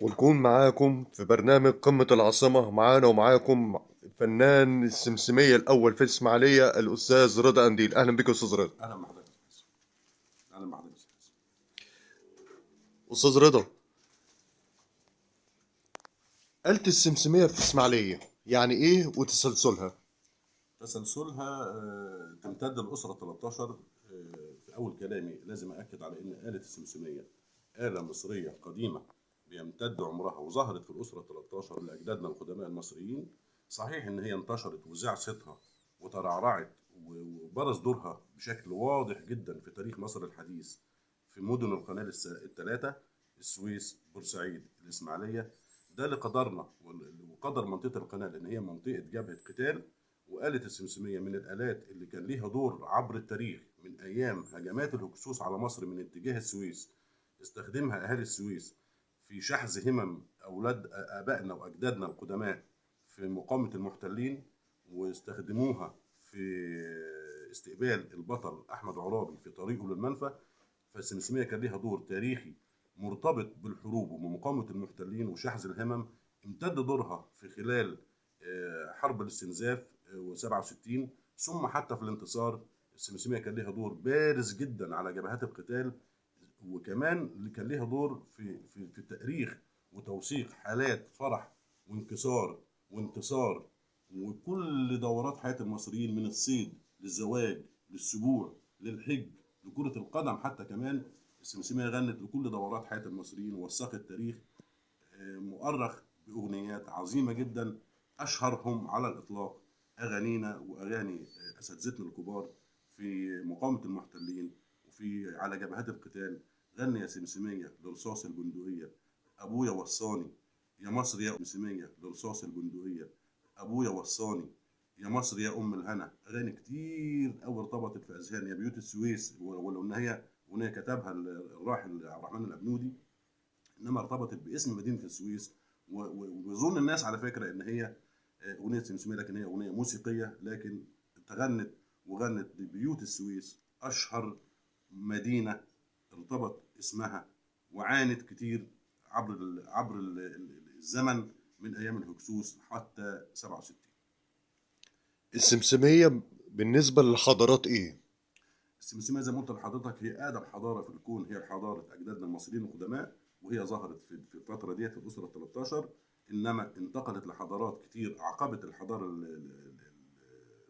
ونكون معاكم في برنامج قمة العاصمة. معانا ومعاكم فنان السمسمية الأول في الإسماعيلية الأستاذ رضا قنديل. أهلا بك يا أستاذ رضا. اهلا بحضرتك يا استاذ. اهلا بحضرتك يا استاذ. أستاذ رضا، آلة السمسمية في الإسماعيلية يعني إيه وتسلسلها؟ تسلسلها تمتد الاسرة 13. في اول كلامي لازم اكد على ان آلة السمسميه آلة مصرية قديمة بيمتد عمرها وظهرت في الاسرة 13 لاجدادنا القدماء المصريين. صحيح ان هي انتشرت وذاع صيتها وترعرعت وبرز دورها بشكل واضح جدا في تاريخ مصر الحديث في مدن القناة الثلاثة، السويس، بورسعيد، الاسماعيلية. ده لقدرنا وقدر منطقة القناة، لان هي منطقة جبهة قتال. وآلة السمسمية من الآلات اللي كان ليها دور عبر التاريخ من أيام هجمات الهكسوس على مصر من اتجاه السويس. استخدمها أهالي السويس في شحذ همم أولاد آبائنا وأجدادنا القدماء في مقاومة المحتلين، واستخدموها في استقبال البطل أحمد عرابي في طريقه للمنفى. فالسمسمية كان ليها دور تاريخي مرتبط بالحروب ومقاومة المحتلين وشحذ الهمم. امتد دورها في خلال حرب الاستنزاف و67، ثم حتى في الانتصار. السمسمية كان ليها دور بارز جدا على جبهات القتال، وكمان كان ليها دور في التأريخ وتوثيق حالات فرح وانكسار وانتصار وكل دورات حياة المصريين، من الصيد للزواج للسبوع للحج لكرة القدم. حتى كمان السمسمية غنت لكل دورات حياة المصريين ووثقت تاريخ مؤرخ بأغنيات عظيمة جدا، أشهرهم على الإطلاق أغانينا وأغاني أساتذتنا الكبار في مقاومة المحتلين وفي على جبهات القتال. غني يا سمسمية لرصاص البندقية، أبويا وصاني يا مصر يا سمسمية لرصاص البندقية، أبويا وصاني يا مصر يا أم الهنا. أغاني كتير أوي ارتبطت في أذهان. يا بيوت السويس، ولو إن هي أغنية كتبها الراحل عبد الرحمن الأبنودي، إنما ارتبطت باسم مدينة السويس. وبيظن الناس على فكرة إن هي أغنية سمسمية، لكن هي أغنية موسيقية، لكن تغنت وغنت ببيوت السويس، أشهر مدينة ارتبط اسمها وعانت كتير عبر الزمن من أيام الهكسوس حتى 67. السمسمية بالنسبة للحضارات إيه؟ السمسمية زي ما قلت لحضرتك هي أقدم حضارة في الكون، هي حضارة أجدادنا المصريين القدماء، وهي ظهرت في الفترة ديت في الأسرة 13، إنما انتقلت لحضارات كتير عقبت الحضارة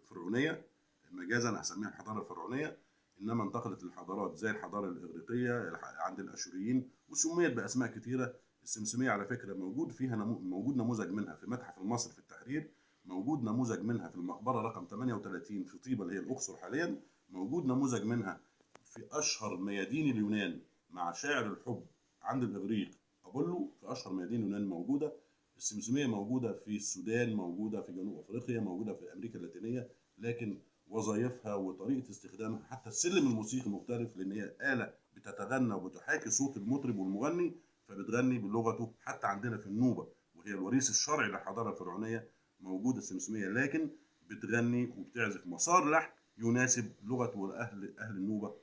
الفرعونية، مجازا هسميها الحضارة الفرعونية، إنما انتقلت للحضارات زي الحضارة الإغريقية عند الأشوريين، وسميت بأسماء كتيرة. السمسمية على فكرة موجود فيها موجود نموذج منها في متحف المصري في التحرير، موجود نموذج منها في المقبرة رقم 38 في طيبة اللي هي الأقصر حاليا، موجود نموذج منها في أشهر ميادين اليونان مع شاعر الحب عند الإغريق أبولو، في أشهر ميادين اليونان موجودة. السمسمية موجودة في السودان، موجودة في جنوب أفريقيا، موجودة في أمريكا اللاتينية، لكن وظائفها وطريقة استخدامها حتى السلم الموسيقي مختلف، لأن هي آلة بتتغنى وبتحاكي صوت المطرب والمغني، فبتغني بلغته. حتى عندنا في النوبة وهي الوريث الشرعي للحضارة الفرعونية موجودة السمسمية، لكن بتغني وبتعزف مسار لحن يناسب لغة أهل النوبة،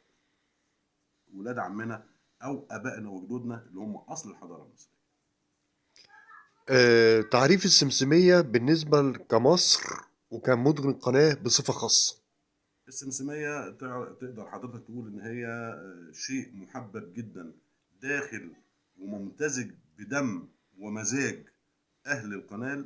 ولاد عمنا أو آبائنا وجدودنا اللي هم أصل الحضارة المصرية. تعريف السمسمية بالنسبة كمصر وكمدن القناة بصفة خاصة. السمسمية تقدر حضرتك تقول إن هي شيء محبب جدا داخل وممتزج بدم ومزاج أهل القناة،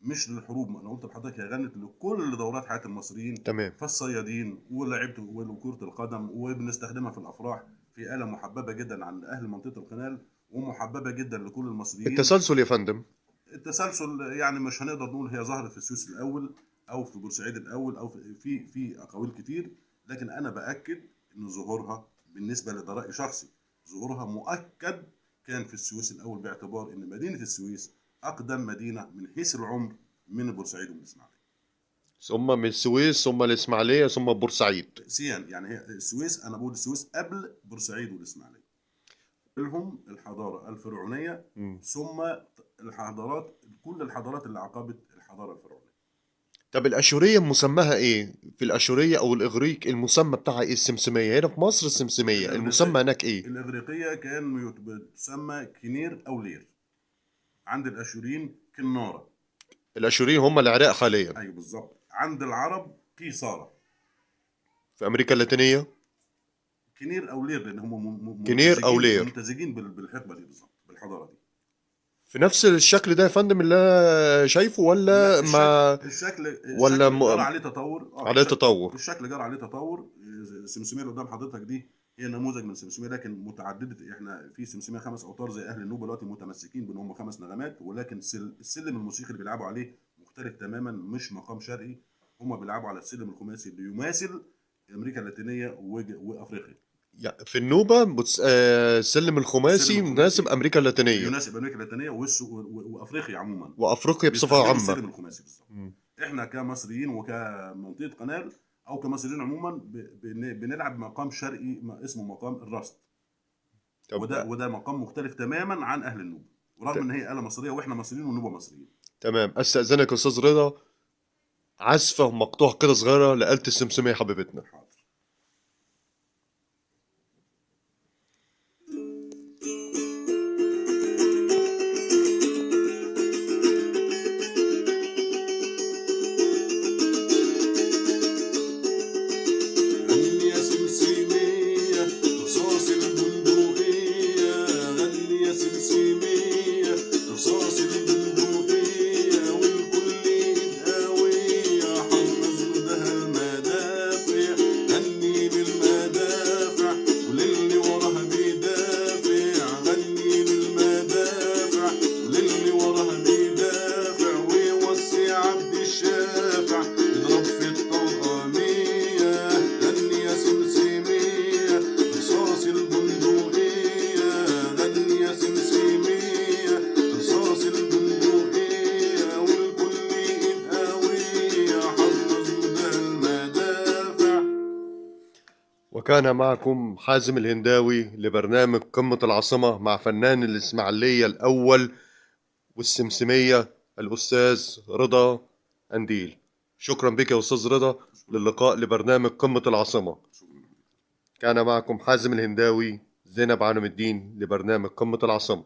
مش للحروب. أنا قلت لحضرتك هي غنت لكل دورات حياة المصريين، تمام، فالصيادين ولاعيبة وكرة القدم، وبنستخدمها في الأفراح. في آلة محببة جدا عند أهل منطقة القناة ومحببة جدا لكل المصريين. التسلسل يا فندم، التسلسل يعني مش هنقدر نقول هي ظهرت في السويس الأول أو في بورسعيد الأول أو في أقاويل كتير، لكن أنا بأكد إن ظهورها بالنسبة لده رأي شخصي، ظهورها مؤكد كان في السويس الأول، باعتبار إن مدينة السويس أقدم مدينة من حيث العمر من بورسعيد ومن الإسماعيلية. ثم من السويس ثم الإسماعيلية ثم بورسعيد. سيان، يعني هي السويس، أنا بقول السويس قبل بورسعيد والإسماعيلية. لهم الحضارة الفرعونية، ثم الحضارات، كل الحضارات اللي عقبت الحضارة الفرعونية. طب الأشورية مسماها إيه؟ في الأشورية أو الإغريق المسمى بتاعها إيه السمسمية؟ هنا في مصر السمسمية، المسمى هناك إيه؟ الإغريقية كان بتسمى كنير أو لير. عند الاشوريين كناره. الاشوريين هم العراق حاليا. ايوه بالظبط. عند العرب قيصاره. في امريكا اللاتينية كنير او لير، لان هم كنير او لير ممتزجين بالحقبه دي بالظبط، بالحضارة دي. في نفس الشكل ده يا فندم اللي انا شايفه، ولا ما الشكل ولا جرى عليه تطور؟ عليه تطور. الشكل جرى عليه تطور. السمسميه اللي قدام حضرتك دي هي نموذج من السمسميه، لكن متعددة. احنا في سمسميه 5 اوتار زي اهل النوبة دلوقتي متمسكين بان هم 5 نغمات، ولكن السلم الموسيقي اللي بيلعبوا عليه مختلف تماما، مش مقام شرقي. هم بيلعبوا على السلم الخماسي اللي يماثل امريكا اللاتينية وافريقيا. يعني في النوبة السلم الخماسي يناسب امريكا اللاتينية، يناسب امريكا اللاتينية وافريقيا عموما، وافريقيا بصفة عامة السلم الخماسي بالظبط. احنا كمصريين وكمنطقه قنال او كمصريين عموما بنلعب مقام شرقي اسمه مقام الرصد. وده مقام مختلف تماما عن اهل النوبة، ورغم ان هي آلة مصرية واحنا مصريين والنوبه مصريين. تمام. استاذنك يا استاذ رضا، عزفه مقطوعة كده صغيرة لآلة السمسميه حبيبتنا. حاضر. وكان معكم حازم الهنداوي لبرنامج قمة العاصمة مع فنان الإسماعيلية الأول والسمسمية الأستاذ رضا قنديل. شكرا بك يا أستاذ رضا، للقاء لبرنامج قمة العاصمة. كان معكم حازم الهنداوي، زينب عالم الدين لبرنامج قمة العاصمة.